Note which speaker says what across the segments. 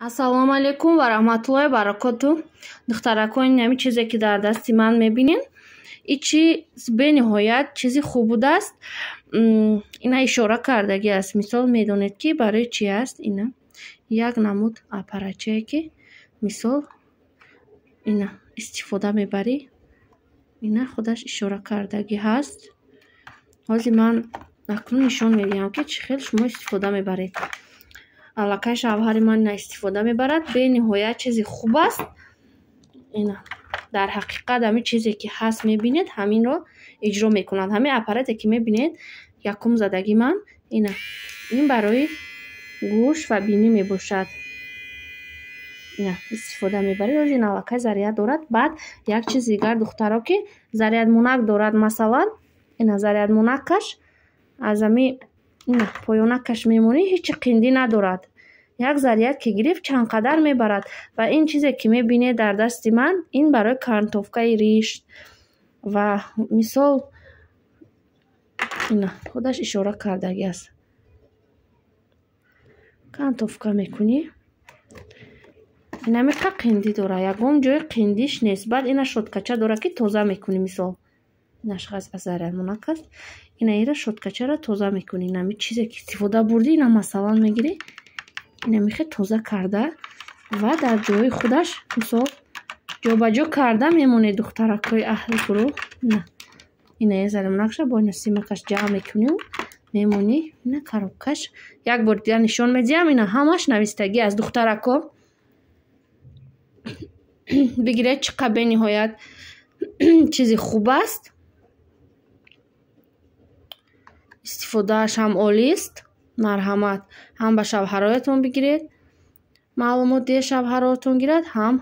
Speaker 1: Ассалому алайкум ва раҳматуллоҳи баракоту. Духтаракон, ин чизе, ки дар дасти ман мебинед, и чиз бениҳоят чизи хуб будааст. Ина ишора кардагӣ аст. Мисол, медонед, ки барои чи аст? Ина як намуд аппаратчае, ки мисол ина истифода мебарӣ. Ина худаш ишора кардагӣ ҳаст. Ҳозир ман акнун нишон медиҳам, ки чӣ хел шумо истифода мебаред. Аллакай шавҳари ман ина истифода мебарад. Бениҳоят чизи хуб аст. Ина дар ҳақиқат ҳамин чизе, ки ҳаст, мебинед, ҳаминро иҷро мекунад. Ҳамин аппарате, ки мебинед, якум задагӣ ман, ина ин барои гӯш ва бинӣ мебошад. Ина истифода мебаред. Ҳозир ин аллакай заряд дорад. Баъд як чизи дигар, духтаро, ки зарядмонак дорад, масалан, ина зарядмонакаш аз ҳамин ина поёнакаш мемонӣ, ҳечи қиндӣ надорад. Як заряд ки гирифт, чанд қадар мебарад. Ва ин чизе, ки мебинед дар дасти ман, ин барои кантовкаи риш ва мисол ина худаш ишора кардагӣ аст. Кантовка мекунӣ. Инамиқа қиндӣ дорад, ягон ҷои қиндиш нест. Баъд ина щёткача дорад, ки тоза мекунӣ, мисол. Инаш зарядмонак аст. Ина ира щёткачаро тоза мекунӣ. Инами чизе, ки истифода бурдӣ, ина масалан мегирӣ, инамихе тоза карда ва дар ҷои худаш мисол ҷобаҷо карда мемонед, духтаракҳои аҳли гурӯҳ. Ина ина зарядмонакша бо ина симакаш ҷамъ мекунию мемонӣ. Ина коробкаш як бор дигар нишон медиҳам. Ина ҳамаш навистагӣ аст, духтарако. Бигиред, чӣ қадр бениҳоят чизи хуб аст. Истифодааш ҳам олист. Марҳамат, ҳам ба шавҳароятон бигиред, маълумот диҳед, шавҳаротон гирад, ҳам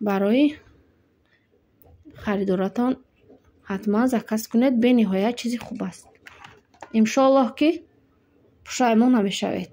Speaker 1: барои харидоратон ҳатман заказ кунед. Бениҳоят чизи хуб аст. Иншоаллоҳ, ки пушаймон намешавед.